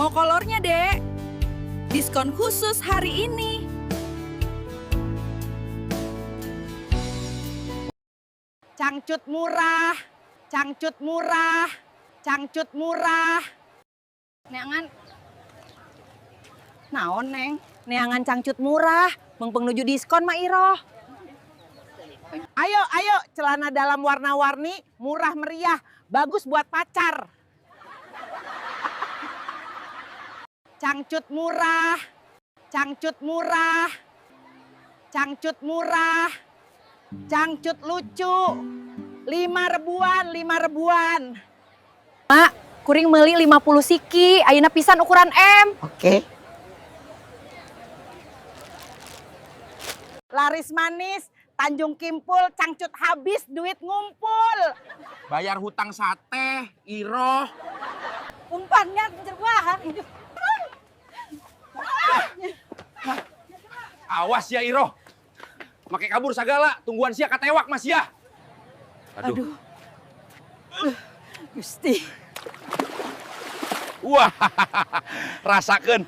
Mau kolornya, Dek? Diskon khusus hari ini. Cangcut murah, cangcut murah, cangcut murah. Neangan. Naon, Neng? Neangan cangcut murah, mengpeng nuju diskon, Mak Iroh. Ayo, ayo, celana dalam warna-warni, murah meriah, bagus buat pacar. Cangcut murah, cangcut murah, cangcut murah, cangcut lucu. 5 ribuan, 5 ribuan. Mak, kuring meuli 50 siki, ayeuna pisan ukuran M. Oke. Laris manis, Tanjung Kimpul, cangcut habis, duit ngumpul. Bayar hutang sate, Iroh. Umpannya buah. Awas ya, Iroh. Make kabur sagala, tungguan sia katewak mas ya. Aduh. Aduh. Gusti. Wah, rasakan.